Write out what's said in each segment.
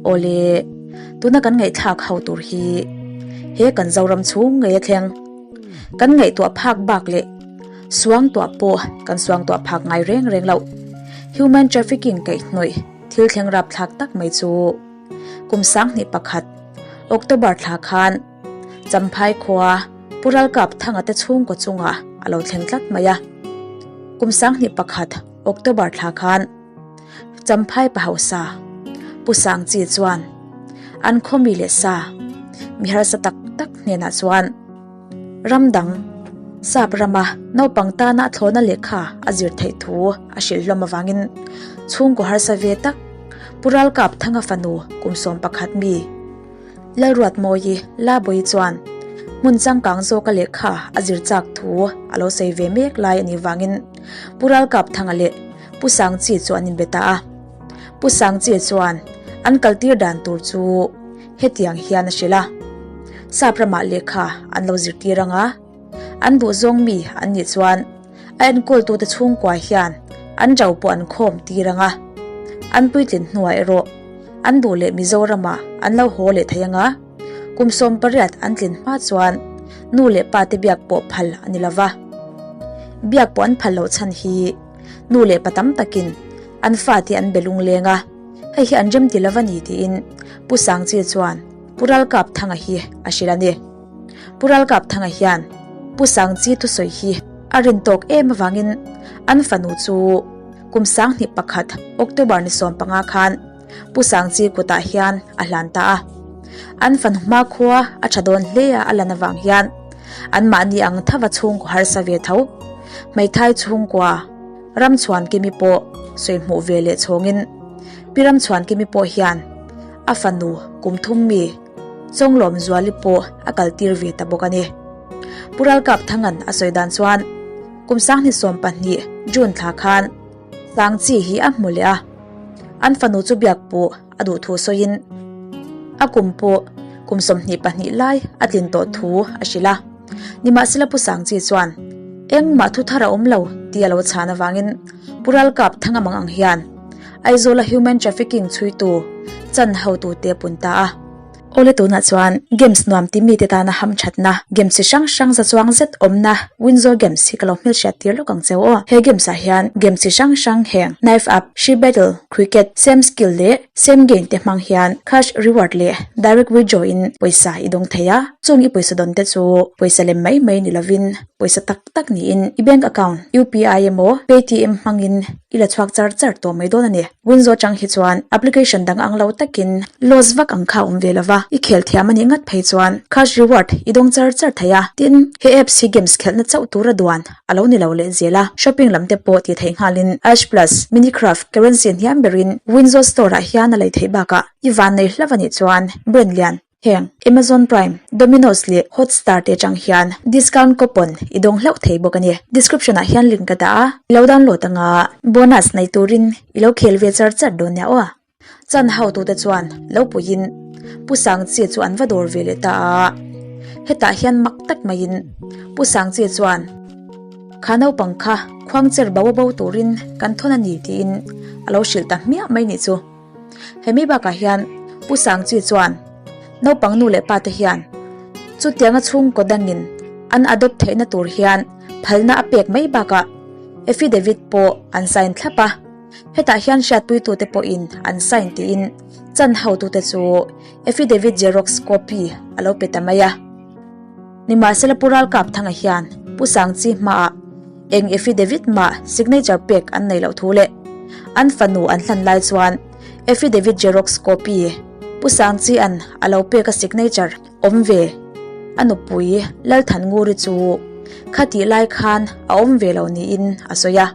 Awle, tuna kan ngaihthlak ho tur hi he kan Zoram chhung ngei a thleng. Kan ngaihtuah phak bak leh suangtuah pawh kan suangtuah phak ngai reng reng loh. Human trafficking kaihhnawih thil thleng rapthlak tak mai chu kum 2001 October thla khan Champhai khua Pu Ralkap Thanga te chhungkaw chungah a lo thleng tlat mai a. Kum 2001 October thla khan Champhai pa hausa Pu Sangchi chuan an khawmi leh sa mi harsa tak tak hnenah chuan ram dang sap rama naupang tana a thlawhna lehkha a zir theih thu a hrilh hlawm avangin chhungkaw harsa ve tak Pu Ralkap Thanga fanu kum 11 mi Lalruatmawi Labawi chuan hmun changkang zawka lehkha a zir chak thu a lo sawi ve mek lai a nih vangin Pu Ralkap Thanga leh Pu Sangchi chu an inbe ta a. Pu Sangchi chuan an kaltir dan tur chu hetiang hian a hrilh a, Sap ramah lehkha an lo zirtir ang a, an duhzawng mi an nih chuan a enkawltute chhungkua hian an rau pawh an khawm tir ang a, an puitlin hnuah erawh an duh leh Mizoramah an lo haw leh thei ang a, kum 18 an tlin hma chuan nu leh pa te biak pawh phal a ni lova. Biak pawh an phal loh chhan hi nu leh pa tam takin an fate an be lungleng a, hei hi an rem ti lova ni tiin Pu Sangchi chuan Pu Ralkap Thanga hi a hrilh a ni. Pu Ralkap Thanga hian Pu Sangchi thusawi hi a rin tawk em avangin an fanu chu kum 2001 October ni 15 khan Pu Sangchi kutah hian a hlan ta a. An fanu hmakhua a tha dawn hle a a lan avang hian anmahni ang thava chhungkaw harsa ve tho. Hmeithai chhungkua Ramchhuan Kimi pawh sawi hmuh ve leh chhawngin Pi Ramchhuan Kimi pawh hian a fanu kum thum mi Chawnglawm Zuali pawh a kaltir ve ta bawk a ni. Pu Ralkap Thangan a sawi dan chuan kum 2020 June thla khan Sangchi hi a hmu leh a, an fanu chu biak pawh a duh thu sawiin a kum pawh kum 22 lai a tlin tawh thu a hrilh a. Nimahsela Pu Sangchi chuan engmah thu thar a awm lo tih a lo chhan avangin Pu Ralkap Thanga mang ang hian Aizawla human trafficking chhuitu chan hotute pun ta a. Awle tunah chuan games nuam ti mite tana hamthatna games chi hrang hrang za chuang zet awmna Winzo Games hi ka lo hmelhriat tir lawk ang cheu aw. He games ah hian games chi hrang hrang heng Knife Up, She Battle, Cricket, Same Skill leh Same Gain te hmang hian cash reward leh direct withdraw in pawisa i dawng thei a. Chung i pawisa dawn te chu pawisa lem mai mai ni lovin pawisa tak tak niin i bank account, UPI emaw Paytm hmangin i la chhuak char char tawh mai dawn a ni. Winzo atang hi chuan application dang ang lo takin loss vak ang kha a awm ve lova, i khel thiam a nih ngat phei chuan cash reward i dawng char char thei a. Tin, he apps hi games khelhna chauh tura duan a lo ni lo leh zel a, shopping lam te pawh ti theih nghalin Ash Plus, Minecraft, currency hniam berin Winzo store ah hian a lei theih bakah i van nei hlauh a nih chuan brand lian Heng, Amazon Prime, Domino's leh Hotstar te atang hian discount coupon i dawng hlauh thei bawk a ni. Description ah hian link ka dah a, i lo download anga bonus nei turin i lo khel ve char char dawn nia aw. Chan hotute chuan lo puiin Pu Sangchi chu an va dawr ve leh ta a. Hetah hian mak tak maiin Pu Sangchi chuan kha naupang kha khuangcher bo a bo turin kan thawn a ni tiin a lo hrilh ta hmiah mai nih chu. Hemi bakah hian Pu Sangchi chuan naupang nu leh pa te hian chutianga chhungkaw dangin an adopt theihna tur hian phalna a pek mai bakah affidavit pawh an sign thlap a, hetah hian hriatpuitute pawhin an sign tiin chan hotute chu affidavit xerox copy a lo pe ta mai a. Nimahsela Pu Ralkapthanga hian Pu Sangchi hmaah eng affidavit mah signature pek an nei loh thu leh an fanu an hlan lai chuan affidavit xerox copy Pu Sangchi an a lo pek a signature awm ve a nupui Lalthannguri chu khatih lai khan a awm ve lo niin a sawi a.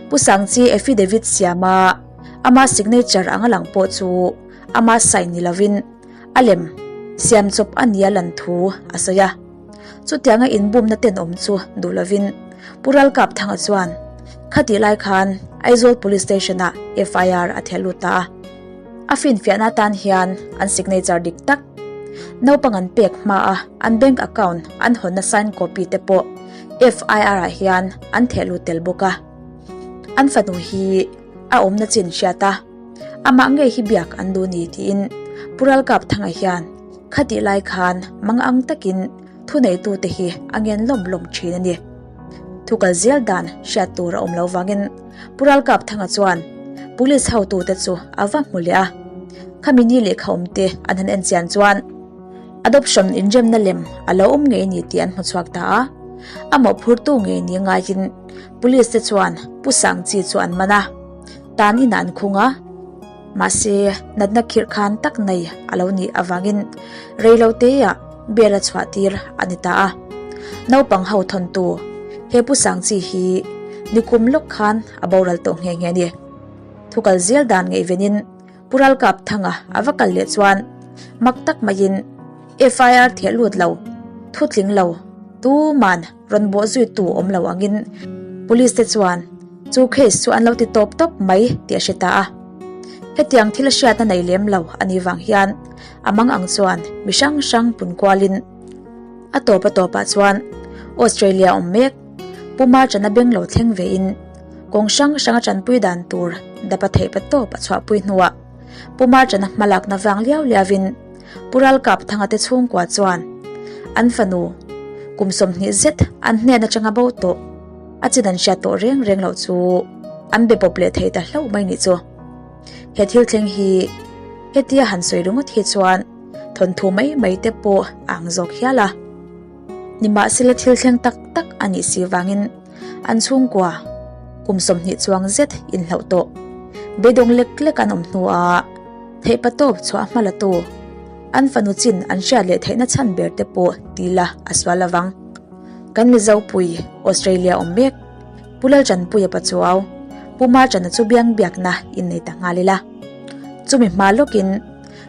Pu Sangchi affidavit siama ama signature anga lang pawh chu ama sign ni lovin a lem siam chawp a nia lan thu a sawi a. Chutianga inbumna tenawm chu duh lovin Pu Ralkapthanga chuan khatih lai khan Aizawl Police Station-ah FIR a theh lut ta a. A finfiahna atan hian an signature dik tak, naupang an pek hmaa an bank account an hawnna sign copy te pawh FIR-ah hian an theh lut tel bawk a. An fanu hi a awmna chin hriat a. Amah ngei hi biak an duh ni tiin Pu Ralkapthanga hian khatih lai khan mangang takin thuneitute hi a ngen lawm lawm thin a ni. Thu kal zel dan hriat tur a awm lo vangin Pu Ralkapthanga chuan Police hotute chu a va hmu leh a. Khami ni lehkha awmte an han en chian chuan Adoption inremna lem a lo awm ngei ni tih an hmu chhuak ta a. A mawhphurtu ngei ni ngaiin Police te chuan Pu Sangchi chu an man a. Tan inah an khung a, mahse natna khirh khan tak nei a lo nih avangin reiloteah bel a chhuah tir a ni ta a. Naupang ho thawntu he Pu Sangchi hi nikum lawk khan a boral tawh nghe nghe a ni. Thu kal zel dan ngaihvenin Pu Ralkapthanga a va kal leh chuan mak tak maiin FIR theh lut lo, thu tling lo, tuman rawn bawh zui tu awm lo angin Police te chuan chu case chu an lo ti tawp tawp mai tih a hre ta a. Hetiang thil a hriatna nei lem lo a nih vang hian a mang ang chuan mi hrang hrang pun kualin a tawp a tawpah chuan Australia awm mek Pu Marchana beng lo thleng vein kawng hrang hrang a tanpui dan tur dapa theih pa tawp a chhuahpui hnuah Pu Marchana hmalakna vang liau liauin Pu Ralkapthanga te chhungkua chuan an fanu kum 20 zet an hnen atanga bo tawh a chin an hriat tawh reng reng loh chu an be pawp leh thei ta hlauh mai nih chu. He thil thleng hi hetia han sawi ringawt hi chuan thawnthu mai mai te pawh a ang zawk hial a. Nimahsela thil thleng tak tak a nih si vangin an chhungkua kum 20 chuang zet inhlauh tawh beidawng lek lek an awm hnuah Theihpa tawp chhuah hma la tu. An fanu chin an hriat leh theihna chhan ber te pawh ti la a sual lovang. Kan Mizo pui Australia awm mek. Pu Lalchanpuia Pachuau, Pu Marchana chu biang biakna in nei ta nghal ila. Chumi hma lawkin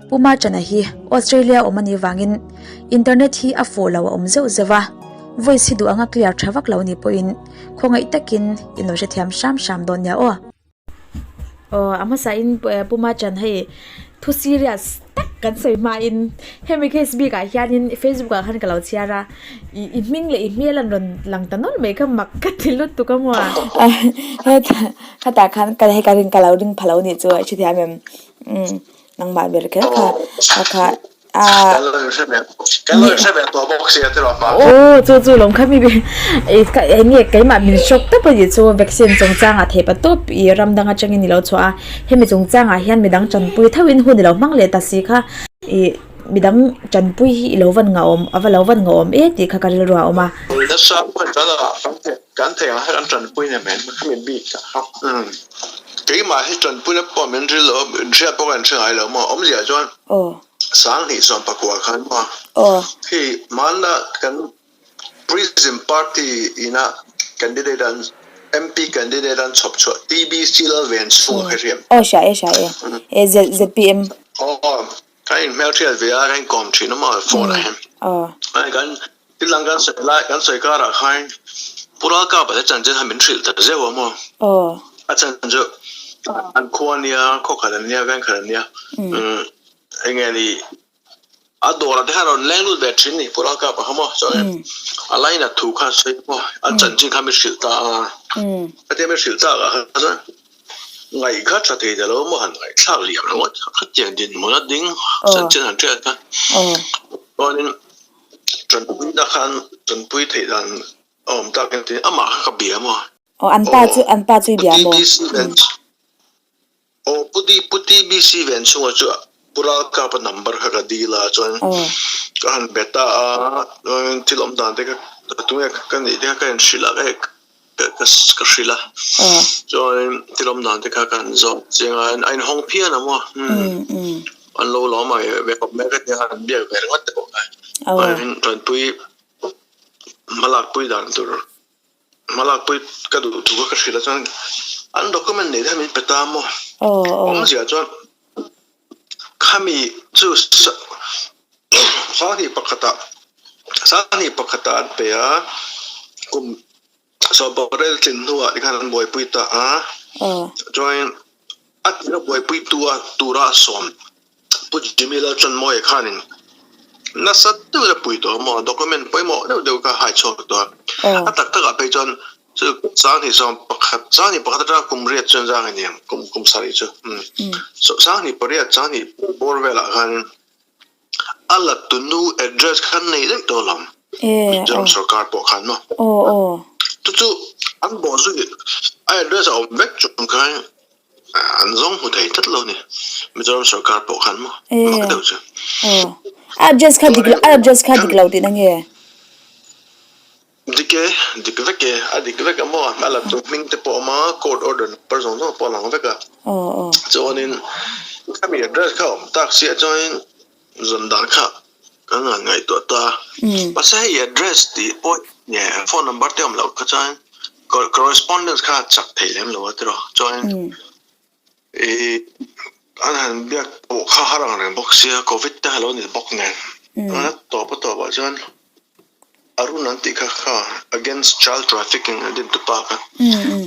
Pu Marchana hi Australia awm a nih vangin internet hi a fuh lo a awm zeuh zeuh a, voice hi duh anga clear tha vak lo ni pawhin khawngaih takin in lo hrethiam hram hram dawn nia aw. Aw a hmasa in Pu Machan hei thu serious tak kan sawi hma in hemi case bik ah hian in Facebook ah khan ka lo chhiar a ih i hming leh i hmel an rawn lang ta nawlh mai kha mak ka ti lutuk a maw. Khatah khan ka hei ka ring ka lo ring pha lo nih chu a hrethiam em nangmah ber kher kha kha Aw chu chu lawm kha mi eng nge keimah min shock tawp a nih chu vaccine chungchangah theih pa tawp ih ram dang atangin i lo chhuah a hemi chungchangah hian midang tanpui thauhin hun i lo hmang leh ta si kha ih midang tanpui hi i lo van ngahawm a va lo van ngahawm e tih kha ka rilru a awm a. Kan thei ang kha kan tanpui nem em khami bik ah kha keimah hi tanpuina pawh min ril lo hriat pawh ka inhre ngai lo maw awmzia chuan 2019 khan maw hei hmanna kan Prism party ina candidate an MP candidate an chhawp chhuah TBC Lalvenchhunga kha hriat. Aw hria e hria e ZPM. Aw kan inhmelhriat ve a kan inkawm thin a maw phone ah hian. Kan Thil dang kan sawi lai kan sawi karah khan Pu Ralkapa te chanchin kha min hrilh ta zeuh a maw? A chan chu an khua ania, khaw khat an nia, veng khat an nia. Eng nge ni a dawrah te khan a rawn leng lut ve thin ni Pu Ralkapa kha maw? Chuan a lainat thu kha a sawi a maw? A chanchin kha min hrilh ta a. Hetia min hrilh tak ah khan chuan ngaih kha tha thei ta lo maw han ngaihthlak liam ringawt khatiang dinhmun a ding chanchin han hriat kha. Chuanin Tanpuina khan tanpui theih dan a awm tak em tiin amah kha ka bia maw? Aw an pa chu an pa chu i bia maw? Aw Pu D Pu TBC ven chhunga chu Pu Ralkapa number kha ka dil a chuan ka han be ta a chuan thil awm dan te kha tunge ka nih te kha ka inhrilh a ka hrilh a chuan thil awm dan te kha ka han zawt chiang a a inhawng phian a maw an lo lawm a ve khawp mai ka tia an biak ve ringawt te pawh kha tanpui hmalakpui dan tur hmalakpui ka duh thu kha ka hrilh a chuan an document nei te kha min pe ta maw awmzia chuan khami chu 21 ah 21 ah an pe a kum 16 tlin hnuah tikhan an buaipui ta a chuan a tira buaipui tu a tura a sawm Pu Jimmy Lalchanmawia khanin nasa deuhin a pui tawh a maw document pawimawh deuh deuh kha a hai chhuak tawh a a tak takah phei chuan. Chu 21% 21 atanga kum riat chuan zang a niang kum kum sarih chu so 28 20 bawr velah khan a la tunu address khan nei daih tawh lo Mizoram sorkar pawh khan maw chu chu an bawh zui a address a awm vek chung khan an zawng hmu thei tlat lo a ni Mizoram sorkar pawh khan maw mak deuh chu. A address kha dik a address kha dik lo tihna nge? Dik e, dik vek e, a dik vek a maw? A la tu hming te pawh a awm a, court order number zawng zawng pawh a lang vek a. Chuanin khami address kha a awm tak siah chuanin zawn dan kha kan han ngaihtuah ta a. Mahse hei address tih pawh nge phone number te awm loh kha chuan correspondence kha a chak thei lem lo a tiraw. Chuanin I an han biak pawh kha har ang reng bawk sia covid te a lo ni bawk nen a tawp a tawp ah chuan Arun an tih kha kha against child trafficking a din tupa kha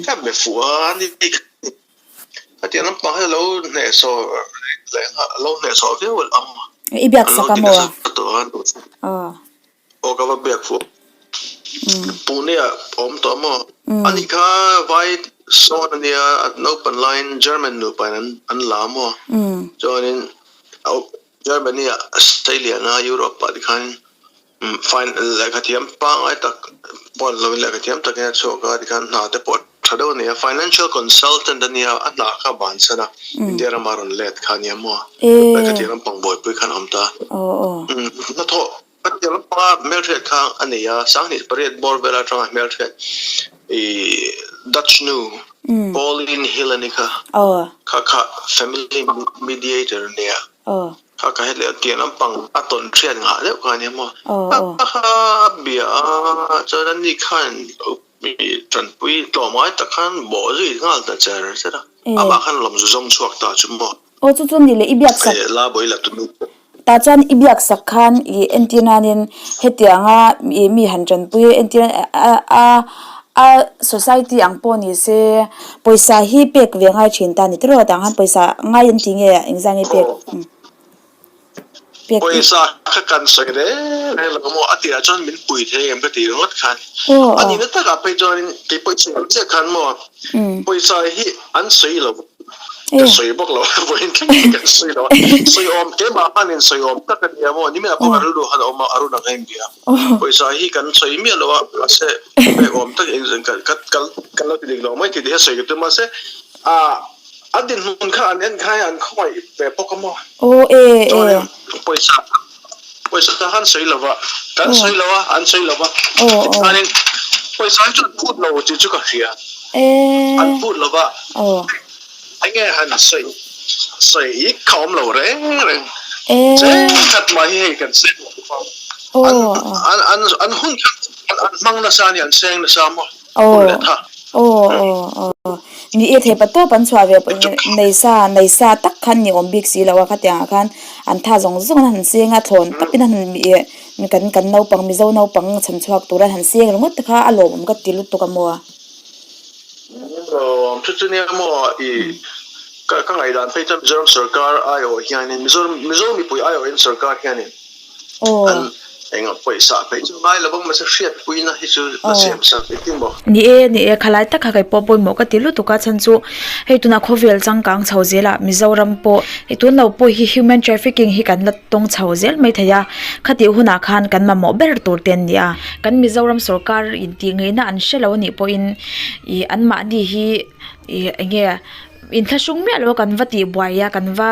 kha be fuh a ani khatiang lampang hi a lo hnehsawh leh a lo hnehsawh viau ang I biak sak a maw? Aw ka va biak fuh. Pune ah a awm tawh maw? Ani kha vai sawn a nia, a naupan laiin German nupa in an la maw? Chuanin Germany ah a seilian a, Europe ah tikhan fine lehkha thiam pangngai tak pawh ni lovin lehkha thiam takin a chhuak a, tikhan hna te pawh tha deuh a ni a, financial consultant a nia, a hna kha a bansan a, India rama rawn let kha a nia maw? Lehkha thiam lampang buaipui khan a awm ta. Hnathawh Ka tia lampanga hmelhriat kha a nei a, 28 bawr vel atanga hmelhriat ih Dutch nu Pauline Hill a ni kha, kha kha family mediator a nia, kha kha hetleh tiang lampang a tawn hriat ngah deuh kha a nia maw, kha kha a bia a chuan ani khan ih tanpui tlawmngai tak khan bawh zui nghal ta cher cher a, amah khan lawmzu zawng chhuak ta chu maw. Aw chu chu ni leh i biak sak. La bawi la tunu. Tah chuan i biak sak khan i entir nanin hetianga i mi han tanpui entir a a a society ang pawh ni se pawisa hi pek ve ngai thin ta ni tiraw tah khan pawisa ngai an ti nge engzah nge pek. Pawisa kha kan sawi reng reng lo maw a tihah chuan min pui thei em ka ti ringawt khan a nihna takah phei chuanin kei pawh i sawi chiah khan maw pawisa hi an sawi lo ka sawi bawk lo vawiin thleng hi kan sawi lo a sawi awm keimah khanin sawi awm tak a nia maw nimin ah pawh ka rilru khan a awm a Arun ang a inbia pawisa hi kan sawi miah lo a mahse pek awm tak kan lo ti dik lo mai tih te hi a sawi ka tum mahse ah A dinhmun kha an en kha an khawngaih ve bawk a maw? Aw e e. Chuanin pawisa pawisa kha an sawi lo va, kan sawi lo a, an sawi lo va. Aw aw. Tichuanin pawisa hi chu an phut lo tih chu ka hria. E. An phut lo va. Aw. Enge han sawi sawi hi kha awm lo reng reng. E. Chengkhat mah hi hei kan seng lo bawk a. Aw An aw. an an an hun kha an hmang nasa a ni, an seng nasa maw? Aw aw aw aw ni e thei patawp an chhuah ve nei sa nei sa tak khan ni awm bik si lo a khatiang ah khan an tha zawng zawng an han seng a thlawn tawpin an han ih kan kan naupang mizo naupang chhan chhuak tur an han seng ringawt te kha a lawmawm ka ti lutuk a maw. Aw chu chu nia maw i ka ka ngaihdan phei chuan Mizoram sorkar aiawh hianin Mizoram Mizo mipui aiawhin sorkar hianin An eng a pawisa phei chu ngai lo vang mahse hriatpuina hi chu la siam sak i ti maw? Ni e, ni e, khalai tak kha kei pawh pawimawh ka ti lutuk a, chhan chu hei tunah khawvel changkang chho zelah Mizoram pawh hei tun lo pawh hi human trafficking hi kan la tawng chho zel mai thei a, khatih hunah khan kan mamawh ber tur te an ni a, kan Mizoram sorkar intih ngaihna an hre lo anih pawhin ih anmahni hi ih eng nge inthlahrung miah lo a kan va tihbuai a kan va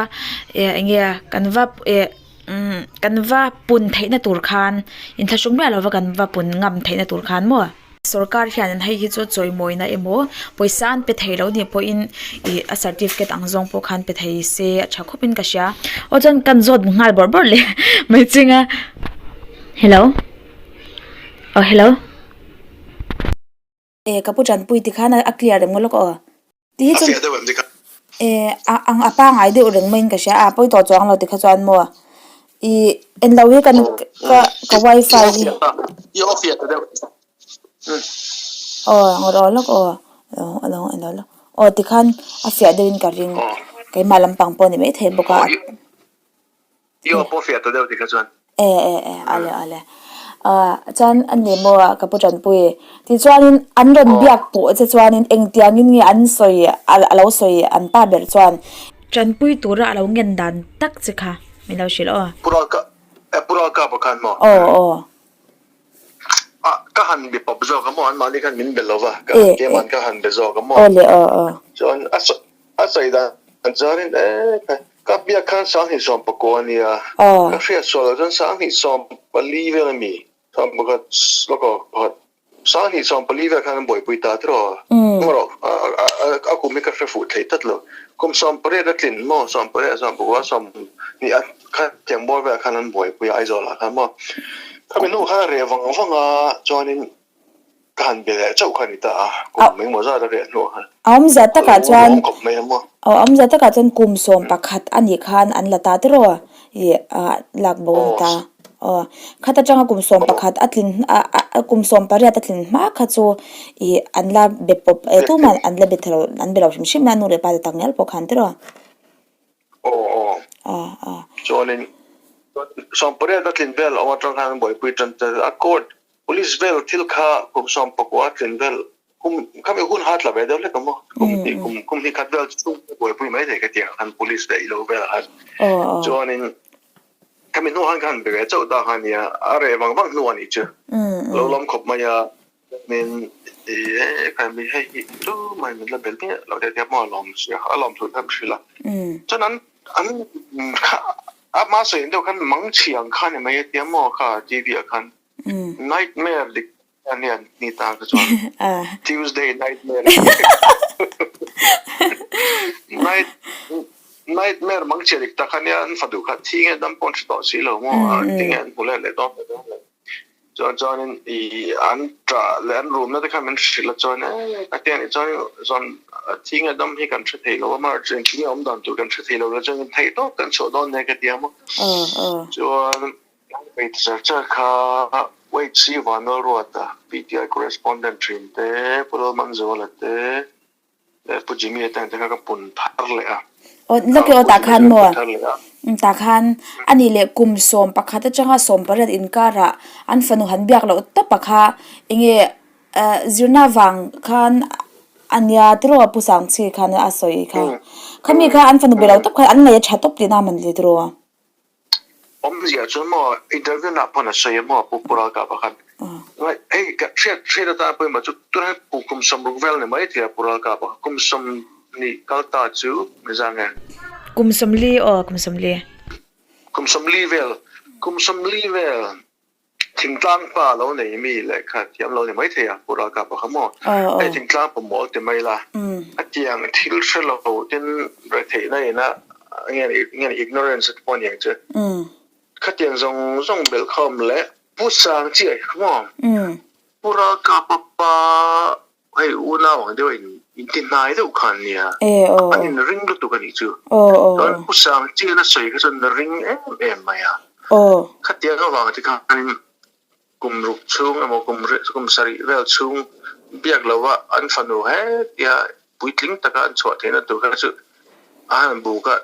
eh eng nge kan va eh. Umm kan va pun theihna tur khan inthlahrung miah lova kan va pun ngam theihna tur khan maw. Sorkar hian hei hi chu chawimawina emaw pawisa an pe thei lo nih pawhin ih a certificate ang zawng pawh khan pe thei se a tha khawp in ka hria. Aw chuan kan zawt nghal bawrh bawrh leh mai ching a. Hello aw hello. E ka pu Tanpui ti khan a clear reng maw lawk aw. Ti hi chuan e a ang a pangai deuh reng maiin ka hria a pawi tawh chuang lo tikha chuan maw i en lo hi kan ka ka wifi hi aw ngaw rawh lawk aw a lo en lo lawk aw tikhan a fiah deuhin ka ring keimah lampang pawh a ni maithei bawk a. I aw pawh fiah ta deuh tikha chuan. E e e ale ale. Ah chuan a ni maw ka pu Tanpui tichuanin an rawn biak pawh che chuanin engtiangin nge an sawi a lo sawi an pa ber chuan. Tanpui tura a lo ngen dan tak che kha min lo hrilh aw. Pu Ralka eh Pu Ralka pawh khan maw? Aw aw. Ah ka han be pawp zawk a maw anmahni khan min be lo va ka han keimah ka han be zawk a maw. Aw le aw aw. Chuan a sawi. A sawi dan chuanin e ka biak khan 29 a nia, ka hriat sual loh chuan 24 vel a mi, 11 lawk aw pakhat 24 vel khan an buaipui ta tiraw rawh a kum hi ka hre fuh thei tlat lo, kum 18 a tlin maw 18 19 20 a kha tiang bawr velah khan an buaipui a Aizawl ah khan maw, khami hnu khan a reh vang vang a chuanin. Ka han be leh chauh kha a ni ta a, kum engmaw zat a reh hnuah khan. A awmzia takah chuan, A lo khawp mai a maw? A awmzia takah chuan kum 11 a nih khan an la ta tiraw? Ih lak bo a ni ta. Aw, khat atanga kum 11 a tlin kum 18 a tlin hma kha chu ih an la be pawp tumah an la be thei lo, an be lo hrim hrim a nu leh pa te tak ngial pawh khan tiraw? Aw aw. Chuanin 18 a tlin vel awm atang khan an buaipui tan ta a court Police vel thil kha kum 19 tlin vel kum khami hun ha tla ve deuh hlek a maw kum hnih kum kum hnih khat vel chhung buaipui mai thei ka ti ang khan police leh ilo vel khan chuanin khami hnu han khan be ve chauh ta kha nia a reh vang vang hnu a nih chu lo lawm khawp mai a min i khan mi hei hi tu mai min la bel miah lo te tia maw a lawm sia a lawm thu kha hrilh a chuan an an kha ama sawi deuh khan mangchhi ang kha ni mai a tia maw kha T V ah khan Nightmare dik a nia ni ta ka chuan Tuesday nightmare night nightmare mang chhia dik tak a nia an fa duh kha thi nge dam pawh an hre tawh si lo maw tinge an hmu let leh dawn leh dawn leh chuan chuanin i an ṭah leh an rumna te kha min hrilh a chuan e ka tia nih chuan zawn thi nge dam hi kan hre thei lo a march engtin nge awm dan tur kan hre thei lo la chuan theih tawp kan chhuah dawn nia ka tia maw chuan Wait char char kha Wait si Vanlalruata, PTI correspondent thin te, Pu Lalmanzuala te leh Pu Jimmy-a te ang te kha ka pun thar leh a. Aw lawk aw tah khan maw? Tah khan a nih leh kum 11 atanga 18 inkarah an fanu han biak loh tawp a kha enge zirna vang khan a nia tiraw Pu Sangchhi khan a sawi kha. Khami kha an fanu be lo tawp khan an ngaih a tha tawp tihna a man le tiraw? Awmzia chuan maw interview nah pawn a sawi a maw Pu Pu Ralkapa khan hei ka hriat hriat atan pawimawh chu tunah hian kum 60 vel ni mai thei a Pu Ralkapa kha kum 20 kal ta chu ni zang nge? Kum 40 aw kum 40. Kum 40 vel kum 40 vel Thingtlang pa lo nei mi lehkha thiam lo ni maithei a, Pu Ralkapa kha maw? Hei thingtlang pa mawl ti mai la, a tiang thil hre lo tin retheihna ina nge nge ignorance te pawh a ni ang che. Khatiang zawng zawng belhkhawm leh Pu Sang chiah kha maw? Pu Ralkapa pa Hei unau ang deuh in inti hnai deuh khan nia an in ring lutuk a nih chu. Chuan Pu Sang chian a sawi kha chuan na ring em em mai a. Khatiang avang te khanin kum ruk chhung emaw kum kum sarih vel chhung biak lova an fanu hetia puitling taka an chhuah theihna tur kha chu a han buk a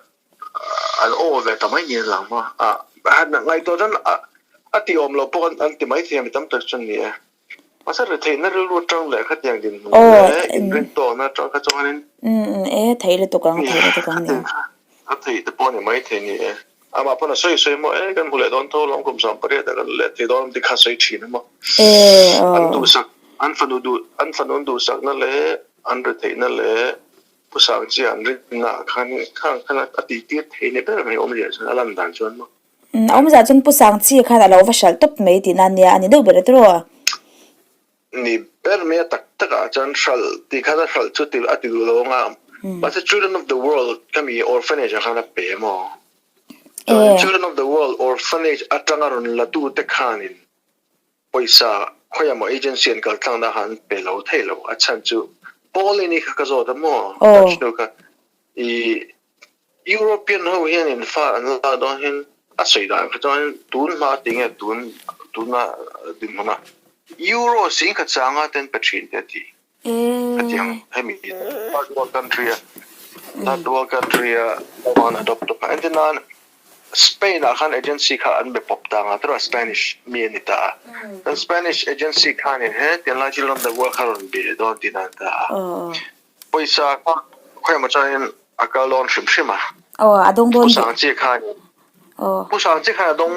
an aw ve ta mai niin a lang maw. A ngaihtuah chuan a ti awm lo pawh an ti maithei a mi tam tak chuan ni e. Mahse retheihna rilru atang leh khatiang dinhmun leh inrintawhna atang kha chuanin E theih lutuk ang, theih lutuk ang nia. A theih te pawh a ni maithei ni e. Amah pawn a sawi sawi maw e kan hmu leh dawn tho lawm kum 18 ah kan let thei dawn ti kha a sawi thin a maw. An duhsak, an fanu duh, an fanu an duhsakna leh an retheihna leh Pu Sangchia an rinna ah khan khang khan a tihtir thei ni ber mai awmzia chuan a lan dan chuan maw. A awmzah chuan Pu Sangchi khan a lo va hralh tawp mai tihna a nia, a ni deuh ber a tiraw? Ni ber mai a tak takah chuan hralh tih khan a hralh chu a ti duh lo ang a, mahse Children of the World khami orphanage ah khan a pe maw? Chuan Children of the World orphanage atanga rawn la tute khanin Pawisa khawiah maw agency an kal tlangna kha an pe lo thei lo, a chhan chu Pauline-i kha ka zawt a maw, Dutch nu kha, i European ho hianin fa an lak dawn hian a sawi dan kha chuan tun hma tinge tun tuna dinhmuna Euro singkhat sanga ten pe thin te a ti. Hetiang hemi third world country a third world country a naupang an adopt tawp a, entir nan. Spain ah khan agency kha an be pawp ta anga tiraw Spanish mi a ni ta a. Chuan Spanish agency khanin he tianlai children of the world kha rawn be dawn tihna an ta a. Pawisa kha khawi emaw chuanin a kal dawn hrim hrim a. Aw a dawng dawn Pu Sangchi khanin Pu Sangchi khan a dawng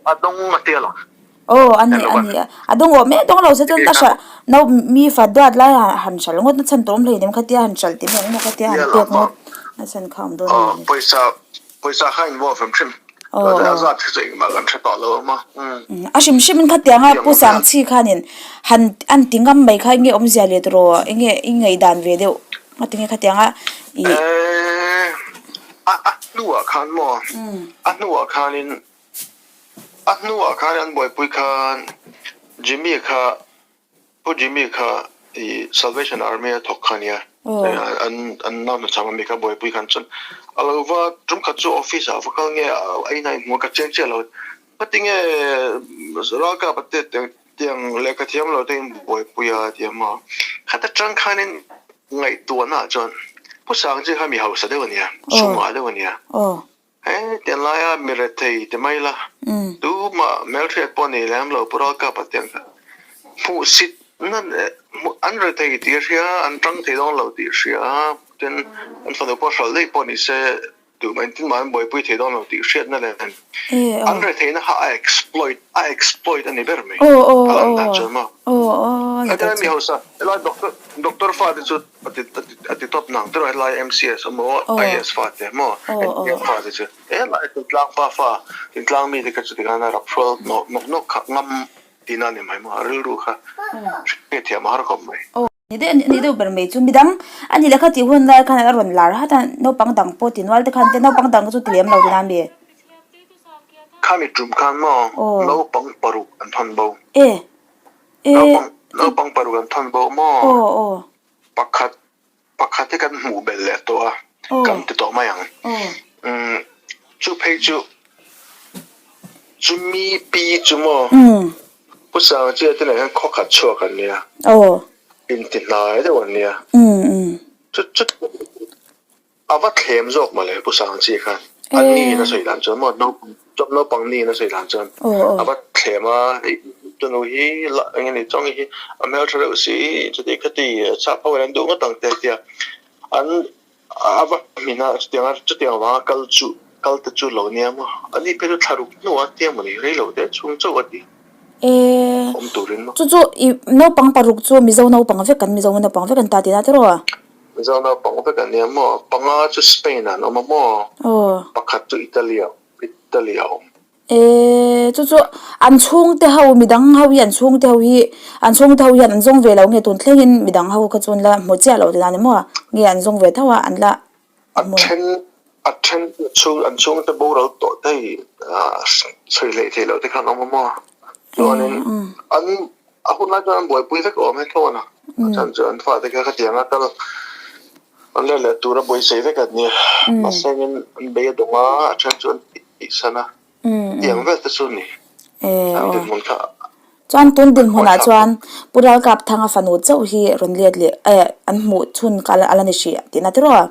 a dawng a tia lo. Aw a ni a ni a dawng awm e dawng lo se chuan a hral no mi fa duat lai ah han hral ngawt na chhan tur awm hleinem khatia han hral tih emaw khatia han pek ngawt na chhan kha awm dawn a ni. Pawisa pawisa kha involve hrim hrim a zat hi chu engmah kan hre tawh lo a maw. A hrim hrim in khatiang a Pu Sangchhi khanin han an ti ngam mai kha enge awmzia leh tawh enge i ngaihdan ve deuh a tinge khatiang a i. A a hnuah khan maw a hnuah khanin A hnuah khan an buaipui khan Jimmy kha Pu Jimmy kha i Salvation Army a thawk kha ania an an nau hna chang ami kha buaipui khan chuan a lo va tum khat chu office ah va kal nge a in a inhmu a ka chiang chiah lo heti nge ralkap a te tiang lehkha thiam lo te in buaipui a ti a maw khata tang khanin ngaihtuahna ah chuan Pu Sangchi kha mi hausa deuh ania sumah deuh ania. He tiang laia mi rethei ti mai la, tumah hmelhriat pawh nei lem lo Pu Ralkapa tiang kha hmuhsit na leh an rethei tih a hria, an tang thei dawn lo tih a hria, tin an fanu pawh hralh daih pawh ni se tumah engtin mah an buaipui thei dawn lo tih hriatna nen an retheihna kha a exploit a exploit a ni ber mai a lan dan chuan maw. Hetiang mi hausa helai doctor doctor fate chu A ti a ti tawp nang tiraw helai MCS emaw IAS fa te emaw NPF fa te chu helai thingtlang pa fa thingtlang mi te kha chuti khan a rap hrual nawk nawk nawk kha ngam tihna a ni mai maw a rilru kha hriatthiam a har khawp mai. Aw ni deuh ni deuh ber mai chu midang a ni leh kha tih hun lai khan a rawn lar hat a naupang dang pawh ti nual te khan te naupang dang chu ti lem lo tina mi. Khami tum khan maw naupang paruk an thawn bo. E e. Naupang paruk an thawn bo maw. Aw aw. Pakhat pakhat hi kan hmuh belh leh tawh a, kan ti tawh mai ang. Umm chu phei chu chumi pi chu maw Pu Sangchia te nen hian khaw khat chhuak an nia, inti hnai deuh an nia. Chu chu A va thlem zawk mawle Pu Sangchi khan a ni in a sawi dan chuan maw naupang chuan naupang ni in a sawi dan chuan a va thlem a hei tunu hi la eng nge ni chuang hi a hmeltha reuh si chuti khati chhak ho in an duh ngawt ang te tia an a va hmin a chutiang a chutiang avanga kal chu kal te chu lo nia maw a ni phei chu thla ruk hnuah a tia mawni rei lo te chhung chauh a ti awm turin maw. Chu chu i naupang paruk chu Mizo naupang vek kan Mizo naupang vek an ta tihna tiraw a? Mizo naupang vek an nia maw? Panga chu Spain ah an awm a maw? Pakhat chu Italy ah Italy ah a awm. Eee chu chu an chhungte ho midang ho hi an chhungte ho hi an chhungte ho hian an zawng ve lo nge tun thlengin midang ho kha chu an la hmu chiah lo tihna ni maw? Nge an zawng ve tho a an la A then a then chhung an chhungte boral tawh te hi sawi hleih theih loh te khan an awm a maw? Chuanin an A hun lai chuan an buaipui vek awm he thawn a, a chhan chu an fate kha khatiang a kal an let leh tura buaisei vek an nia. Mahse engin an bei a dawng a, a then chu an tihsan a, tiang vel te chu a ni. An dinhmun kha Chuan tun dinhmunah chuan Pu Ralkapthanga fanu chauh hi rawn let leh eh an hmuh chhun kha a la ni hrih tihna tiraw a?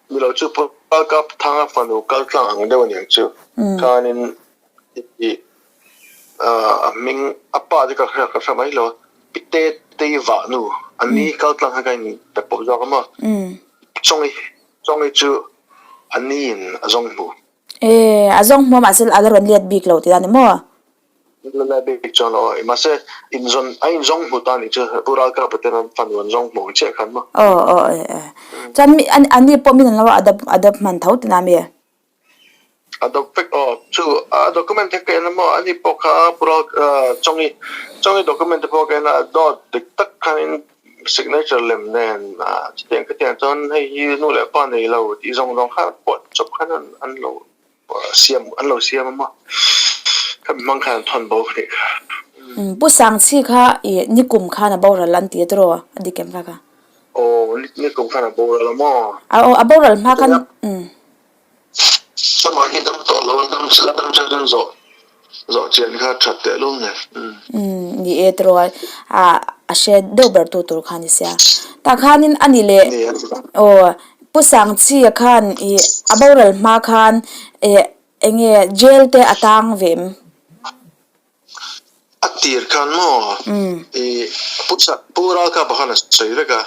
Ni lo chu Pu Ralkapthanga fanu kal tlang ang deuh a niang chu. Khanin i A hming a pa te ka hria ka hre mai lo a, pi te tei vah nu an ni kal tlang khan ka in pe pawh zawk a maw, Chawngi Chawngi chu a ni in a zawng hmu. E a zawng hmu a mahse a la rawn let bik lo tih a ni maw? A la let bik chuan lo a, mahse in zawn a in zawng hmu ta a nih chu Pu Ralkapa ten an fanu an zawng hmu ang chiah khan maw. Aw aw e e chuan mi an ni pawh min an lo adopt adopt hman tho tihna mi? A doc vek aw. Chu a document te ka en a maw? Ani pawh kha pura chawngi chawngi document te pawh ka en a, dawt dik tak khanin signature lem nen chutiang khatiang chuan hei hi nu leh pa nei lo tih zawng zawng kha pawh chawp khan an lo siam an lo siam a maw? Khami hmang khan an thawn bo anih kha. Pu Sangchhi kha i nikum khan a boral an ti a tiraw? A dik em kha kha? Aw nikum khan a boral a maw? Aw a boral hma khan umm. Amah hi dam tawh lo a, dam la dam chuan chuan zawh zawh chian kha that teh lul nen. Umm ni e tiraw a a hre deuh ber tu tur kha ni sia. Tah khanin a ni leh aw Pu Sangchia khan ih a boral hma khan ih. Enge jail te a tang ve em? A tir khan maw i Pu Pu Ralkapa khan a sawi vek a,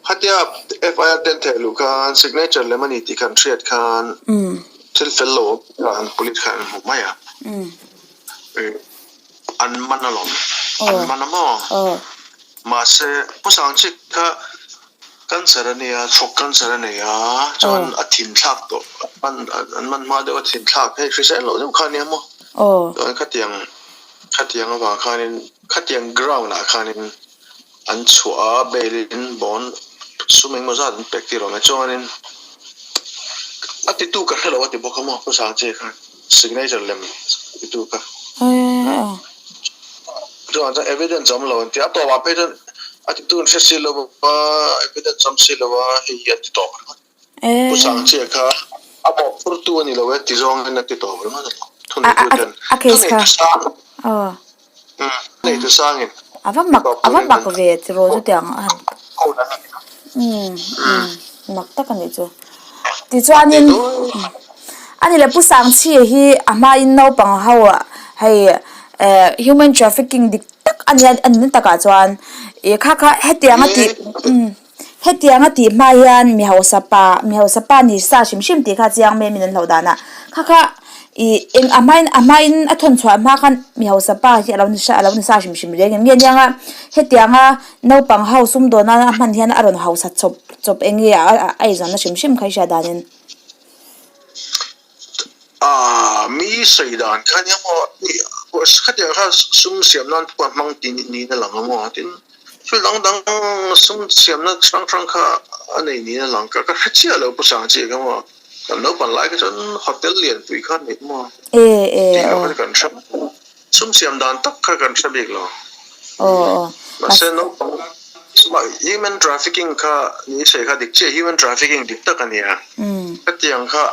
khatia FIR te an theh luh khan signature lem a ni tih khan hriat khan thil fel lo awm khan police khan an hmu mai a, an man alawm, an man a maw? Mahse Pu Sangchik kha Cancer a nia, thawk cancer a nei a, chuan a thin thlak tawh, an an man hma deuh a thin thlak hei hrisel loh deuh kha a nia maw? Chuan khatiang khatiang avang khanin khatiang ground ah khanin an chhuah a, bail in bond sum engemaw zat an pek tir awm e, chuanin a titu ka hrelo a ti bawk a maw Pu Sangchia khan signature lem titu kha. Chuan chuan evidence awm lo an ti a, a tawpah phei chuan a titu an hre si lo va, evidence awm si lo va, hei hi an ti tawp ringawt. Pu Sangchia kha a mawhphurtu a ni lo e ti zawngin a ti tawp ringawt a ni. Thuneitu ten, thuneitu sang, thuneitu sangin A va mak, a va mak ve tiraw chutiang a han umm mak tak a nih chu. Tichuanin a ni le Pu Sangchia hi a hmain naupang ho hei eh human trafficking dik tak a nia a ni takah chuan ih kha kha hetiang a tih umm hetiang a tih hma hian mi hausa pa mi hausa pa ni sa hrim hrim tih kha chiang mai a min an hlauh danah kha kha ih eng a hmain a hmain a thawn chhuah hma khan mi hausa pa hi a lo ni sa a lo ni sa hrim hrim reng em nge aniang a hetianga naupang ho sumdawn nana a hman hian a rawn hausa chawp chawp eng nge a a inzawmna hrim hrim kha i hriat danin. Aaa mi sawi dan kha nia maw khatiang kha sum siam nan pawh a hmang tih niin a lang a maw tin thil dang dang sum siamna hrang hrang kha a nei niin a lang ka ka hre chiah lo pu Sangchia kha maw kan naupang lai kha chuan hotel lianpui kha a nei maw tih loh kha kan hre Sum siam dan tak kha kan hre bik lo. Mahse naupang human trafficking kha ni sawi kha dik chiah human trafficking dik tak a ni a. Hetiang kha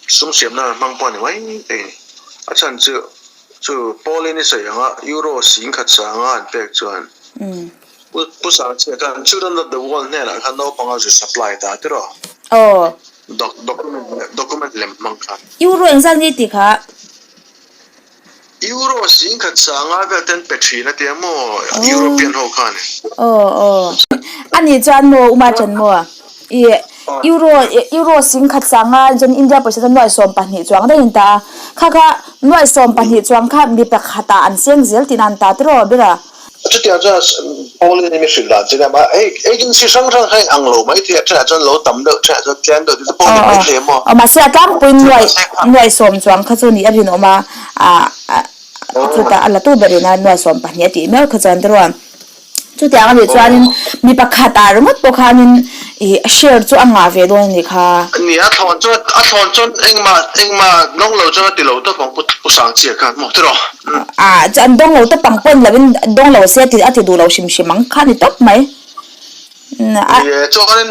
sum siam nan hmang pawh a ni mai thei a ni. A chhan chu chu Pauline i sawi anga euro 10,000 sanga an pek chuan Pu Sangchia khan Children of the World hnenah khan naupang a zu supply ta tiraw? Document lem hmang khan. Euro engzat nge tih kha? Euro 10,000 sanga vel ten pe thin a tia maw European ho khan. Aw aw a nih chuan maw Uma chen maw i Euro Euro 10,000 sanga chuan India pawisa chuan nuai 12 chuang daih an ta a kha kha nuai 12 chuang kha mi pakhat ah an seng zel tihna an ta tiraw ber a. Chutiang chuan Pauline hi mi hrilh dan che nia mah hei agency hrang hrang kha in ang lo mai thei a thenah chuan lo tam deuh thenah chuan tlem deuh tih chu pawh ni mai thei a maw. Aw mahse a tlangpuiin nuai nuai sawm chuang kha chu nih a rinawm a ah chutah a la tu berin a nuai 12 a tih miau kha chuan tiraw. Chutiang a nih chuanin mi pakhat ah ringawt pawh khanin ih share chu a ngah ve dawn a nih kha. Ni a thlawn chuan a thlawn chuan engmah engmah dawng lo chuan a ti lo tawp ang Pu Pu Sangchia khan maw tiraw. Ah chu an dawng lo tawp ang pawn lovin dawng lo se a ti a ti duh lo hrim hrim ang kha a ni tawp mai. Ni e chuanin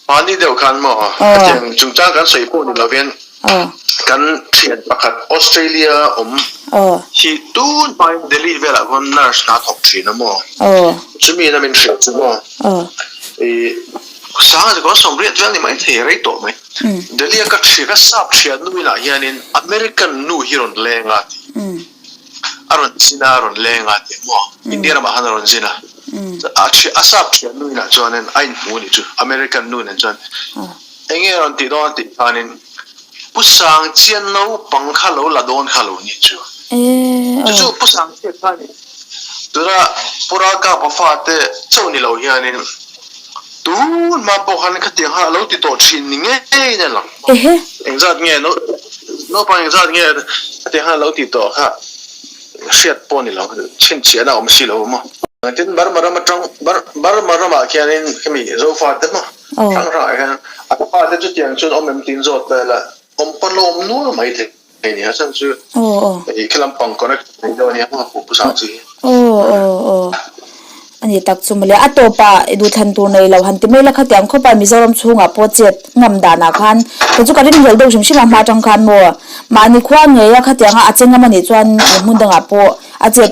mahni deuh khan maw hetiang chungchang kan sawi pawh ni lovin kan thian pakhat Australia awm hi tun hmain Delhi velah khawn nurse hna thawk thin a maw chumi in a min hrilh chu maw ih sanga chu kawn 80 vel ni maithei rei tawh mai Delhi a ka thian ka sap thian nu inah hianin American nu hi rawn leng a ti a rawn zin a a rawn leng a ti maw India ramah khan a rawn zin a a sap thian nu inah chuanin a inhmu a nih chu American nu nen chuan Eng nge rawn tih dawn tih khanin Pu Sangchia naupang kha lo la dawn kha lo ni chu. Chu chu Pu Sangchia khanin tuna Pu Ralkapa fate chauh ni lo hianin tun hma pawh khan khatiang kha a lo ti tawh thin ni ngeiin a lang. Engzat nge naupang engzat nge khatiang khan a lo ti tawh kha hriat pawh ni lo chhinchhiahna a awm si lo maw. Tin Burma ram atang Burma ramah khianin khami Zofate maw Hrang hrangah hian a fate chu tiang chuan awm em tiin zawt vel a, awm pawn lo awm nual mai thei a ni a chhan chu hei khi lampang connect thei deuh a nia maw pu Sang chi hi. Aw aw aw a ni tak chu mawle a tawpah i duhthlan tur nei lo han ti mai la khatiang khawp a Mizoram chhungah pawh chet ngam danah khan kei chu ka ringhlel deuh hrim hrim a hma atang khan maw mahni khua ngei a khatianga a che ngam a nih chuan hmun dangah pawh A chet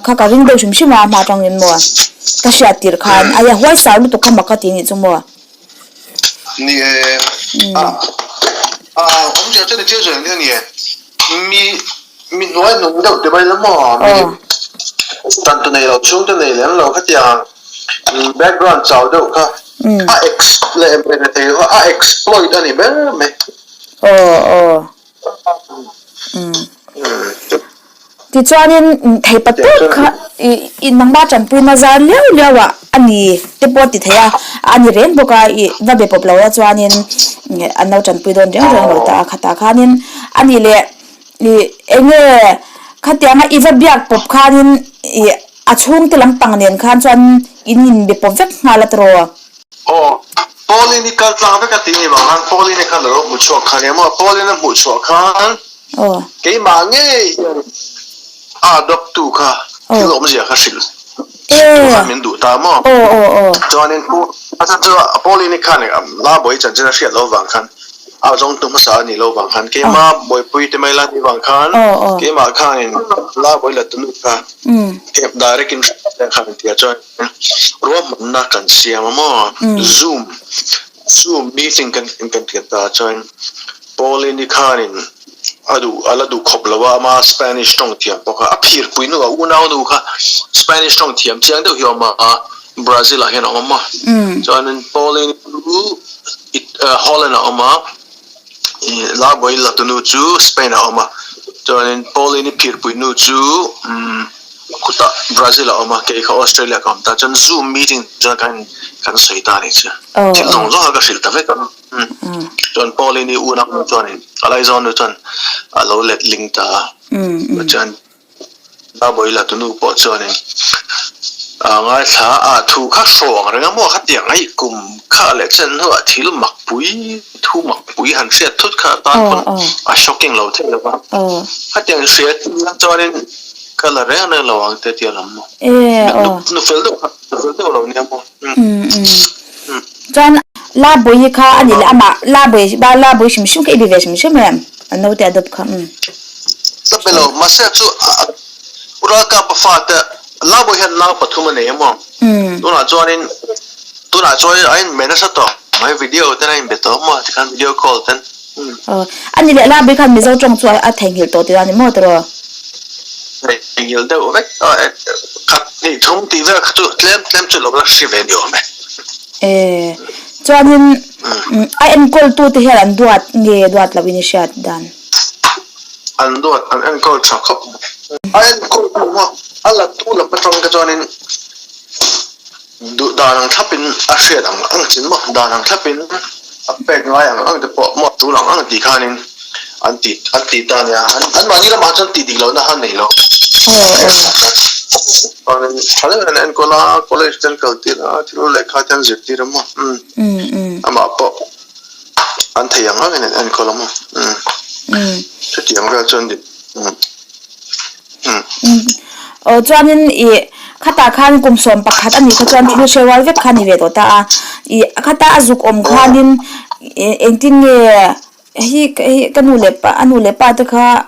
kha ka ring deuh hrim hrim a, a hma atangin maw ka hriat tirh khan a ia huai sar lutuk kha mak ka ti nih chu maw. Ni e, a. Awmzia chuan i thil sawi ang deuh a ni e. Mi mi hnuai hnung deuh ti mai la maw? Mi tan tu nei lo chhung te nei lem lo khatiang ang background chau deuh kha a ex leh thei kha a exploit a ni ber mai. Aw aw. Tichuanin theipa tawp kha i nangma tanpuina zar liau liau ah a ni te pawh a ti thei a, a ni reng bawk a i va be pawp lo a chuanin an lo tanpui dawn reng reng lo ta a khatah khanin a nih leh i eng nge khatianga i va biak pawp khanin i a chhungte lampang nen khan chuan in inbe pawp vek nghal a tiraw. Aw, Pauline hi kal tlang vek a ti ni vang khan Pauline khan a lo hmu chhuak kha nia maw? Pauline a hmuh chhuah khan keimah ngei hian a adopt tu kha thil awmzia kha hrilh hrilh tur khan min duh ta maw? Chuanin pu a chhan chu Pauline khan la bawi chanchin a hriat loh vang khan a zawngtu hmasa a nih loh vang khan keimah bawipui te mai la nih vang khan keimah khanin la bawi la tunu kha direct in hrilh khan a ti a chuan Ruahmanna kan siam a maw? Zoom Zoom meeting kan kan ti ta chuan Pauline-i khanin a duh a la duh khawp lo a, ama Spanish tawng thiam pawh kha a phirpui nu a unau nu kha Spanish tawng thiam chiang deuh hi a awm a, Brazil ah hian a awm a maw? Chuanin Pauline-i chu Holland ah a awm a, Labuai Latunu chu Spain ah a awm a, chuanin Pauline-i phirpui nu chu Khutah Brazil a awm a, kei kha Australia ka awm ta. Chuan Zoom meeting chuan kan kan sawi ta a nih chu. Thil zawng zawng kha ka hrilh ta vek a. Chuan Pauline-i unau nu chuanin a laizawn nu chuan a lo let ling ta a. Chuan Babawi tunu pawh chuanin a ngaithla a, thu kha hrawng reng a maw khatiang ai kum kha leh chen hnuah thil mak pui thu mak pui han hriat thut kha atan pawn a shocking lo thei lo va. Khatiang hriat chuanin Ka la reng reng lo ang te tia lam maw? E aw. Nu fel deuh kha, nu fel deuh lo nia maw? Um um. Chuan la bawi kha a nih leh amah la bawi ba la bawi hrim hrim kha i be ve hrim hrim em? A naute a dawp kha um. Ka be lo, mahse chu u ralkap a fate la bawi hian nau pathum a nei a maw? Tunah chuanin tunah chuanin a inbe nasa tawh mai video ten a inbe tawh maw tikhan video call ten. Aw, a ni leh la bik khan Mizo tawng chu a theihnghilh tawh tih a ni maw tiraw? Theihnghilh deuh vek a, khat hnih thum tih vel kha chu tlem tlem chu lo la hri ve ni awm e. E, chuanin a enkawltu te hian an duat nge duat loh in i hriat dan? An duat, an enkawl tha khawp mai. A enkawltu maw, a latu lam atang te chuanin Duh dan ang thlapin a hriat ang ang chin maw? Dan ang thlapin a pek ngai ang ang te pawh maw tul ang ang tih khanin an ti an ti ta nia. An anmahni lamah chuan tih dik lohna kha nei lo. Chuanin tha deuhin an enkawl a, college te an kal tir a, thil lehkha te an zirtir a maw? Amah pawh an thei ang angin an enkawl a maw? Chutiang vel chuan dik. Aw chuanin ih khatah khan kum 11 a nih kha chuan thil hre rual vek kha a ni ve tawh ta a, ih khata a zuk awm khanin engtin nge hi hi ka nu leh pa a nu leh pa te kha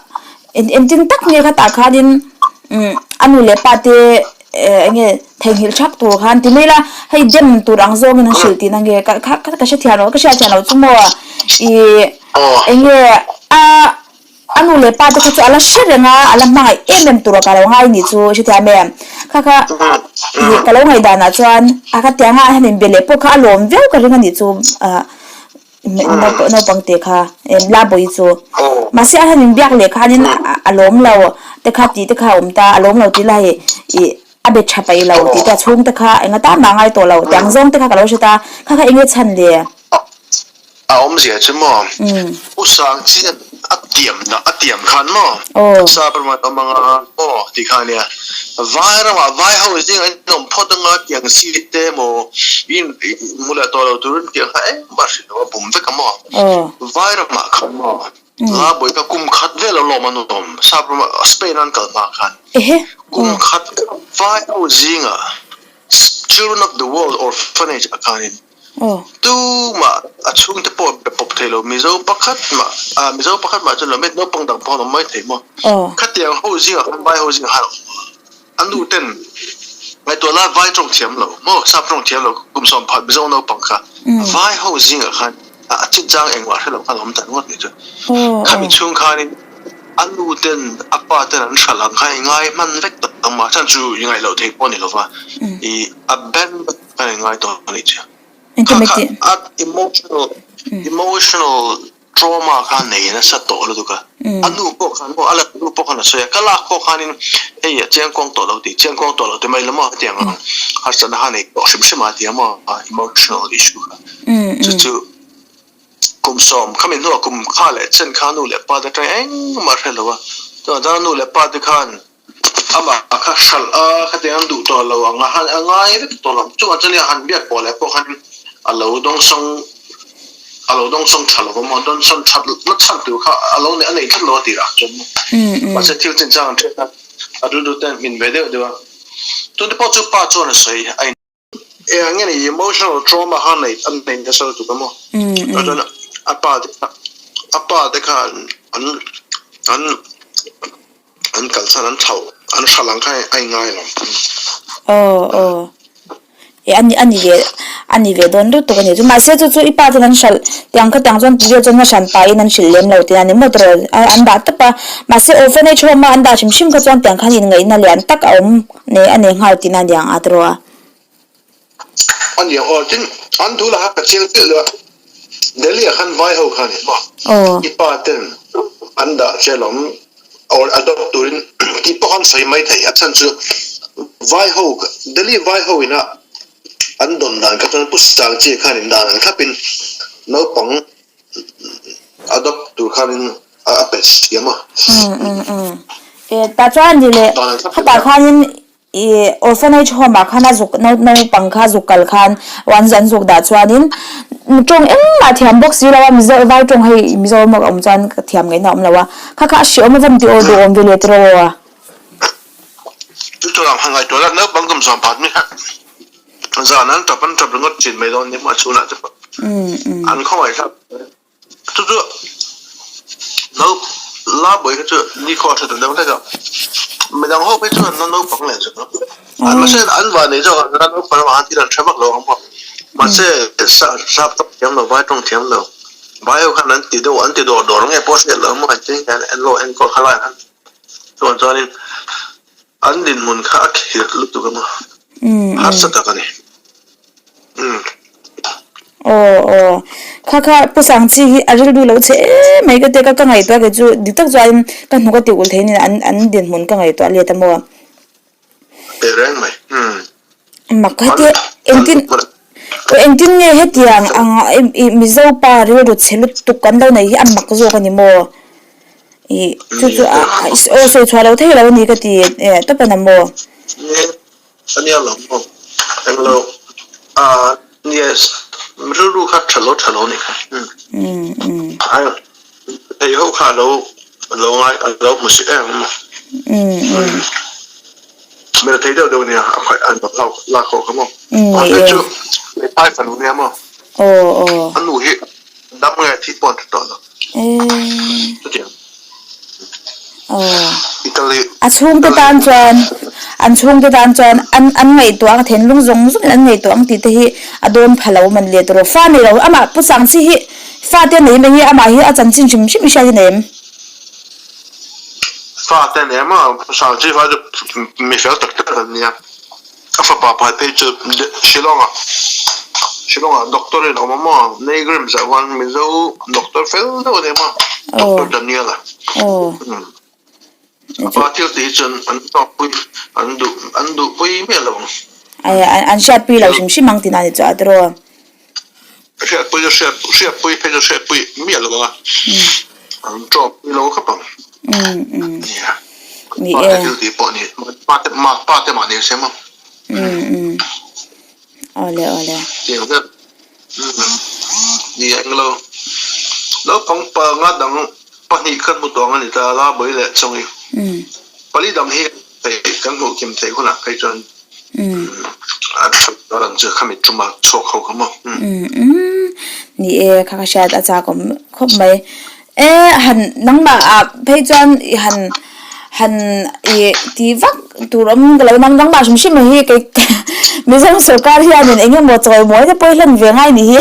engtin tak nge khatah khanin umm a nu leh pa te eng nge theihnghilh thak tur khan ti mai ila hei dem tur ang zawngin an hrilh tihna nge ka kha ka hrethiam lo ka hriathiam loh chu maw ih eng nge a. A nu leh pa te kha chu a la hre reng a, a la hmangaih em em tur a ka lo ngai nih chu hrethiam em? Kha kha ih ka lo ngaihdan ah chuan a kha tiang a han inbe leh pawh kha a lawm viau ka ring a nih chu ah naupang te kha em la bawi chu. Mahse a han inbiak leh khanin a lawm lo te kha tih te kha a awm ta, a lawm lo tih lai ih a be tha paih lo tih te a chhung te kha enga tan mah a ngai tawh lo tiang zawng te kha ka lo hre ta, kha kha enge chhan le? A awmzia chu maw? U Sangchian a tiam dah a tiam khan maw? Sa ramah awm anga maw tih kha ania. Vai ramah vai ho zingah in awm phawt anga tiang si te maw in hmu leh tawh lo turin tiang kha engmah hrilh lo a bum vek a maw? Vai ramah khan maw? La bawi kha kum khat vel a lawm a nuam sap ramah Spain an kal hma khan kum khat vai ho zingah Children of the World Orphanage ah khanin Tumah a chhungte pawh be pawp thei lo, Mizo pakhat mah, ah Mizo pakhat mah chuan lo met naupang dang pawh an awm mai thei maw? Khatiang ho zingah khan vai ho zingah khan a nu ten ngaihtuah lai vai tawng thiam lo maw, sap tawng thiam lo kum 10 Mizo naupang kha vai ho zingah khan. A chinchang engmah hre lo khan a awm ta ringawt nih chu. Khami chhung khanin a nu ten a pa ten an hralh ang kha i ngai hman vek tawh ang mah chhan chu i ngaih loh theih pawh a ni lova i a band khan i ngai tawh a nih chu. Kha kha a emotional emotional trauma kha a nei nasa tawh lutuk a. A nu pawh khan maw a la nu pawh khan a sawi a ka lak pawh khanin hei a chiangkuang tawh lo tih chiangkuang tawh lo ti mai lo maw hetiang ang harsatna kha a nei tawh hrim hrim a ti a maw emotional issue kha. Chu chu kum sawm khami hnuah kum kha leh chen kha nu leh pa te atang engmah hre lo a, tunah chuan a nu leh pa te khan amah kha hralh a khatiang an duh tawh lo ang a han a ngai vek tawh lo chungah chuan han biak pawh leh pawh khan a lo dawngsawng a lo dawngsawng tha lo a maw dawngsawng that na chhan tur kha a lo a nei tlat lo a tirah chuan mahse thil chinchang an hriat a a duh duh te an hmin ve deuh deuh a chungte pawh chu pa chuan a sawi a in Eng nge ni emotional trauma kha nei an nei nasa lutuk a maw? Chuan a pa te kha a pa te kha an an an kalsan an thlauh an hralh ang kha a ingai lo. Aw aw e ani ani ve ani ve dawn lutuk a ni chu mahse chu chu i pa ten an hralh tiang kha tiang chuan tih vel chuan a hran pahin an hrilh lem lo tih a ni maw tiraw an dah tawp a mahse orphanage home a an dah hrim hrim kha chuan tiang khan inngaihna lian tak a awm Nei a nei nghal tihna aniang a tiraw a. A nia aw, tin an duh lah ka chiang chiah lo a, Delhi ah khan vai ho kha a ni maw? I pa ten an dah che lawm or adopt turin tih pawh khan sawi mai thei, a chhan chu vai ho Delhi vai ho ina an dawn dan kha chuan Pu Sangchi khan in dan ang thlapin naupang Adopt tur khanin a pe siam a. E tah chuan ni leh khatah khanin i orphanage home ah khan a zuk naupang kha zuk kal khan an an zuk dah chuanin tawng engmah thiam bawk si lo a Mizo vai tawng hei Mizoram a awm chuan ka thiam ngaihna a awm lo a kha kha a hreawm avan tih aw duhawm ve leh tiraw aw a. Chu chu lam han ngaihtuah la naupang kum sawm phat mi kha Zan an tap an tap ringawt chin mai dawn nia chhunah te pawh an khawngaih thlak chu chu no la bawi kha chu nikhua a hre ta deuh hlek a midang ho phei chuan an la naupang leh zawk a an mahse an van nei zawk an la naupang avang khan thil an hre vak lo ang maw mahse sap tawng thiam lo vai tawng thiam lo vai ho khan an ti deuh an ti dawr dawr nge pawh hriat loh maw an ti hian an lo enkawl kha lai khan chuan chuanin An dinhmun kha a khirh lutuk a maw? Harsa tak a ni. Aw aw. Kha kha Pu Sangchi hi a rilru lo che em mai ka tia ka ka ngaihtuah kei chu dik tak chuan ka hnuk a ti ulh thei nen an an dinhmun ka ngaihtuah let a maw? Teh reng mai. Mak ka heti engtin aw engtin nge hetiang ang i Mizo pa rilru chhe lutuk kan lo nei hi a mak zawk a ni maw? Ih chu chu a aw sawi chhuah lo thei lo a ni ka ti e tawp a na maw? Ni a nia lo maw? Englo ah yes rilru kha tha lo tha lo a ni kha. Thei ho kha a lo lo ngai a lo hmu si em a maw? Hmel thei deuh deuh nia a khaih an lak lak ho kha maw mahse chu hmeichhai fanu nia maw a nu hi dam nge thi pawh an hre tawh lo chutiang Italy a chhungte tan chuan an chhungte tan chuan an an ngaihtuah ang a thinlung zawng zawng in an ngaihtuah ang tih te hi a dawn pha lo man leh tawh fa nei lo amah pu Sangchi hi fate a nei em enge amah hi a chanchin hrim hrim i hriat hi nei em. Fa te nen maw Sangchi fa chu mi fel tak tak an nia. A fapa pakhat phei chu Shillong ah Shillong ah doctor in a awm a maw Neighgrim zah khuan Mizo doctor fel deuh a ni maw Doctor Daniel a. A pa thil tih hi chuan an tawkpui an duh an duhpui miah lo ang. An hriatpui lo hrim hrim ang tihna a ni chu a tiraw. Hriatpui chu hriat hriatpui phei chu hriatpui miah lo ang a, an tawpui lo khawp ang. Nia, Ni pa te e. thil tih pawh ni, pa te ma pa te mah ni se maw. Awle awle. Tiang zet ni englo naupang panga dang pahnih khan hmu tawng a ni ta la bawi leh chawngi pali dang hi kan hmuh kim theih hunah phei chuan A that ang chu khami tuma chhuak ho kha maw. Ni e kha ka hriat a chak awm khawp mai. E han nangmah ah phei chuan i han. Han ih ti vak tur awm ka lo nang nangmah hrim hrim hi kei Mizo sorkar hianin eng emaw chawimawi te pawh hi hlan ve ngai ni hi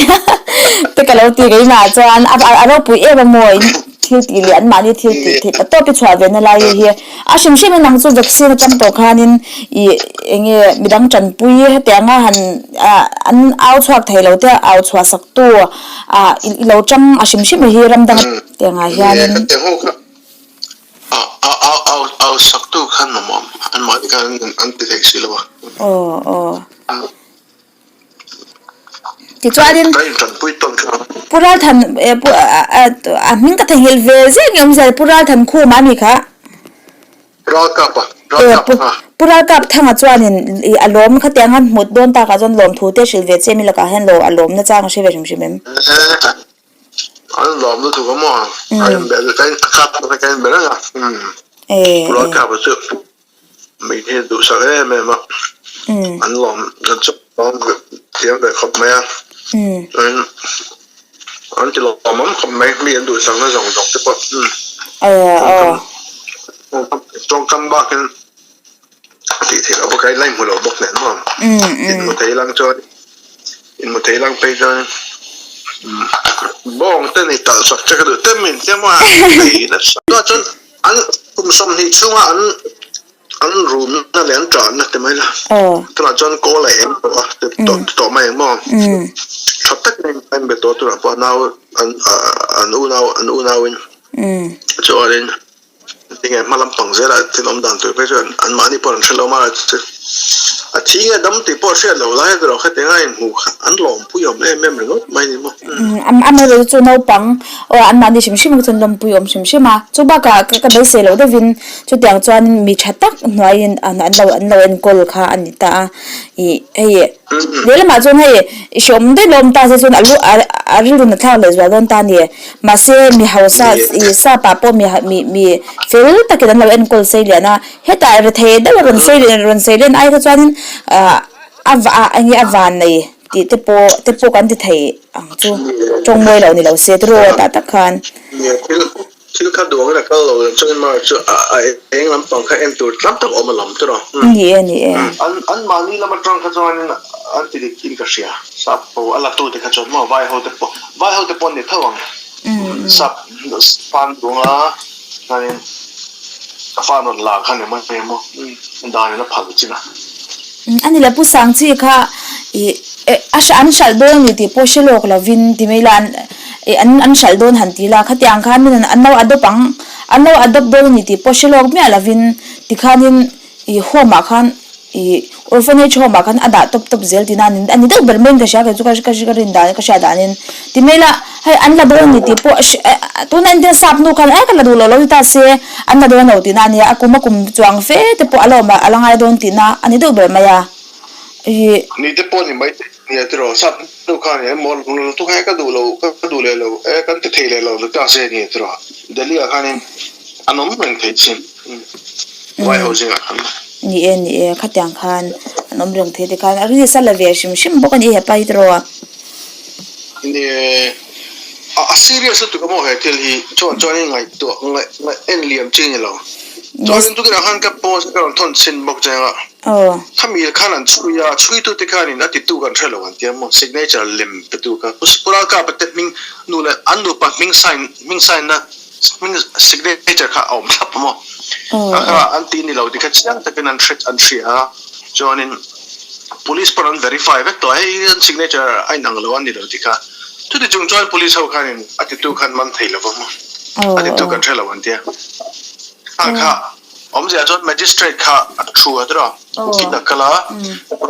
te ka lo ti keimah chuan a a ropui em a maw in thil tih leh anmahni thil tih theih pa tawp i chhuah ve na lai hi a hrim hrim in ang chu vaccine atang tawh khanin ih eng nge midang tanpui hetianga han ah an au chhuak thei lo te au chhuah sak tu ah i lo tang a hrim hrim hi ram dang tiangah hianin. Au saktu khan mamawh anmahni khan an ti thei si lo a. Aw aw. Tichuanin Ka intanpui tawn kha. Pu Ralthan eh pu a hming ka theihnghilh ve zek nge awmzia le Pu Ralthan Khuma a ni kha. Ralkap a, Ralkap Pu kha. Pu Ralkap Thanga chuanin ih a lawm khatiang a hmut dawn takah chuan lawmthu te hrilh ve che mi lakah hian lo a lawmna chang a hre ve hrim hrim em? An lawm lutuk a maw? A inbe ka in kap ka inbe reng a. Ralkap chu mi hi duhsak em em a. An lawm kan chu lawm thiam ve khawp mai a. Chuan an ti lawmawm khawp mai mi an duhsakna zawng zawng te pawh. Tawngkam bakin a tih theih loh bawk a, in la inhmu lo bawk nen maw? Inhmu thei lang chuan inhmu thei lang phei chuan bawng te ni talh sak che ka duh te min tia maw a nei nasa. Tunah chuan an kum 20 chhunga an an rumna leh an ṭahna ti mai la. Tunah chuan kawl a eng tawh a ti tawh mai ang maw? Ṭha takin a inbe tawh a tunah pawh a nau an an unau an unauin chuanin Tinge hma lampang zelah thil awm dan tur phei chuan anmahni pawh an hre lo mar a chu a thi nge dam tih pawh hriat loh lai erawh khatianga inhmuh kha an lawmpui awm em em ringawt mai ni maw. Amaherawhchu chu naupang aw anmahni hrim hrim ang chuan lawmpui awm hrim hrim a, chu bakah ka beisei loh deuhin chutiang chuan mi tha tak hnuaiin an lo an lo enkawl kha a ni ta a, ih hei lehlamah chuan hei i hreawm daih lawm ta se chuan a lu a rilru na thlak leh zual dawn ta a ni. Mahse, mi hausa i sapa pawh mi mi mi fel takin an lo enkawl sei lian a, hetah rethei deuh a rawn sei rawn sei len ai kha chuanin ah a va a enge a van nei tih te pawh te pawh kan ti thei ang chu tawng mawi lo ni lo se tiraw tah tak khan. Nia thil thil kha duangin a kal lo leh chuan mar chu a a eng lampang kha en tur tam tak awm a lam tiraw. Ni e ni e. An an mahni lam atang kha chuanin an ti dik in ka hria sap ho a la tu te kha chuan maw vai ho te pawh Vai ho te pawh an ni tho ang. Sap fan dunga chuanin ka fa rawn la kha ni maw eng emaw dan in a phal chin a. A ni le Pu Sangchi kha ih a an hralh dawn a ni tih pawh hre lawk lovin ti mai la ih an an hralh dawn han ti la khatiang khan min an lo adopt ang an lo adopt dawn a ni tih pawh hre lawk miah lovin tikhanin ih home ah khan Ih orphanage home ah khan a dah tawp tawp zel tihna a ni deuh ber mai in ka hria kei chu ka ka rin dan ka hriat danin ti mai ila hei an la dawn a ni tih pawh tuna engtin sap nu khan eh ka la duh loh lo ti ta se an la dawn lo tihna a nia a kum a kum chuang fe te pawh a la awm a la ngai dawn tihna a ni deuh ber mai a ih. Ni te pawh ni mai te nia tiraw sap nu khan eng maw la tu kha ka duh lo ka duh leh lo e kan ti thei leh lo ti ta se nia tiraw Delhi ah khanin an awm reng thei chin vai ho zingah khan. Ni e, ni e, khatiang khan an awm reng thei te khan a rin sa la ve hrim hrim bawk a ni hepa hi tiraw a. Ni e, a serious lutuk a maw he thil hi chuan chuan in ngaihtuah ngaih ngaih en liam chi a ni lo. Chuan in tukirah khan ka post ka rawn thawn chhin bawk che anga khami khan an chhui a, chhuitu te khanin a titu kan hre lo an ti a maw signature lem petu kha Pu Ralkapa te hming nu leh an nupa hming sign hming sign na hming signature kha a awm thlap a maw? Kha kha an ti ni lo ti kha chiang takin an hre an hria a, chuanin police pawn an verify vek tawh a, hei an signature a inang lo a ni lo ti kha. Chuti chung chuan police ho khanin a titu khan man thei lo va maw? A titu kan hre lo an tia. Kha kha Awmzia chuan Magistrate kha a thu a tiraw? Ukil a kal a,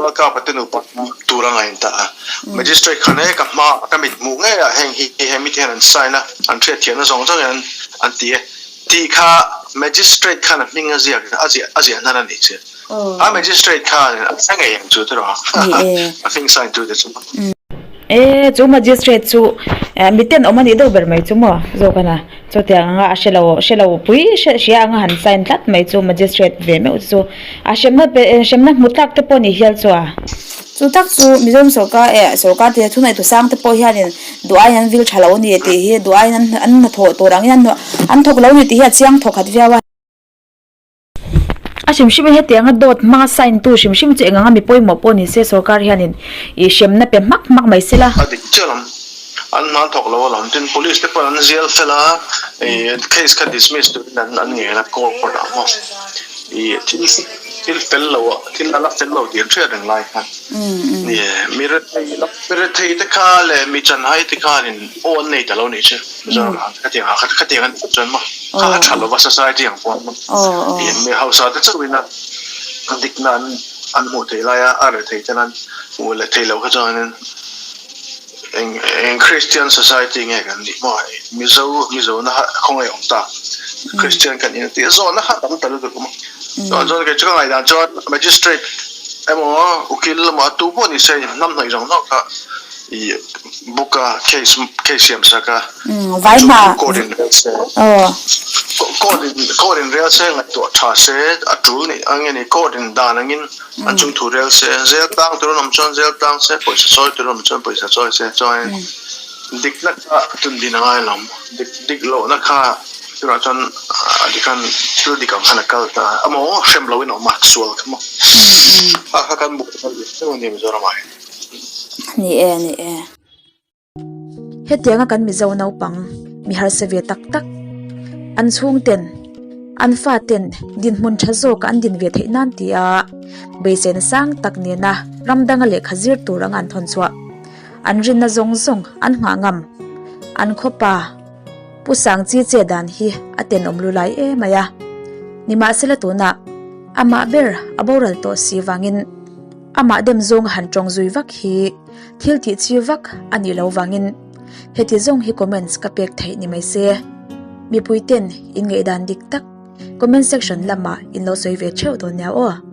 ralkap a te nupa tur a ngain ta a. Magistrate khan e ka hma ka mit hmuh ngei ah heng hi he mite hian an sign a, an hriatthiamna zawng zawng in an ti e tih kha Magistrate khan a hming a ziak a ziah a ziah hnan a nih chu. A Magistrate khan a hre ngei ang chu tiraw? A hming sign tu te chu. E chu Magistrate chu miten awm a nih deuh ber mai chu maw zawk a na. Chutiang anga a hre lo hre lo pui hre hria anga han sign tlat mai chu magistrate ve meuh chu a hremna pe hremna hmu tlak te pawh ni hial chu a. Chu tak chu Mizoram sorkar eh sorkar tih thunei tu sang te pawh hianin duh aiin an vil tha lo a ni tih hi duh aiin an an hnathawh tur angin an an thawk lo a ni tih hi a chiang thawkhat viau a. A hrim hrimin hetianga dawt hmanga sign tu hrim hrim chu eng anga mi pawimawh pawh ni se sorkar hianin ih hremna pe hmak hmak mai se la. A dik chiah lam. An hman thawk lo alawm. Tin, police te pawh an zial fel a, ih case kha dismiss turin an an ngen a court ah maw. Ih thil thil fel lo ah thil a la fel lo tih an hriat reng lai khan. Ni e, mi rethei lam mi rethei te kha leh mi chanhai te khanin aw an nei ta lo nih chu. Mizoram ah khatiang ah khatiang an tih chuan maw kha a tha lova society ang pawh maw. Ih mi hausa te chauhin a dikna an an hmuh theih lai a a rethei ten an hmuh leh theih loh kha chuanin. Eng eng Christian society nge kan nih maw hei Mizo Mizo na kha khawngaih awm ta Christian kan in tih zawhna kha tam ta lutuk awm a chuan chuan kei chu ka ngaihdan chuan magistrate emaw ukil emaw a tu pawh ni se hnam hnaih zawng zawng kha ih book a case case siam sak a vai chu hma court in rel se court in court in rel se ngaihtuah tha se a tul nih ang nge ni court in dan angin An chung thu rel se, zel tlang tur an awm chuan zel tlang se, pawisa chawi tur an awm chuan pawisa chawi se, chuanin dikna kha tundin a ngai lo, dik dik lohna kha tunah chuan a dikhan thil dik ang khan a kal ta a maw hrem loin a awm a, sual kha maw a kha kan buk a ni ṭeuh a ni Mizoramah hian. Ni e, ni e. Hetianga kan Mizo naupang mi harsa ve tak tak, an chhungten, an faten dinhmun tha zawka an din ve theih nan tia beiseina sang tak nena ram danga lehkha zir tur anga an thawn chhuah. An rinna zawng zawng an nghah ngam. An khawpa Pu Sangchi che dan hi a tenawm lu lai em mai a. Nimahsela tunah amah ber a boral tawh si vangin amah dem zawnga han tawng zui vak hi Thil tih chi vak a nih lo vangin heti zawng hi comments ka pek theih ni mai se. Mipui ten in ngaihdan dik tak comment section lamah in lo sawi ve theuh dawn nia aw.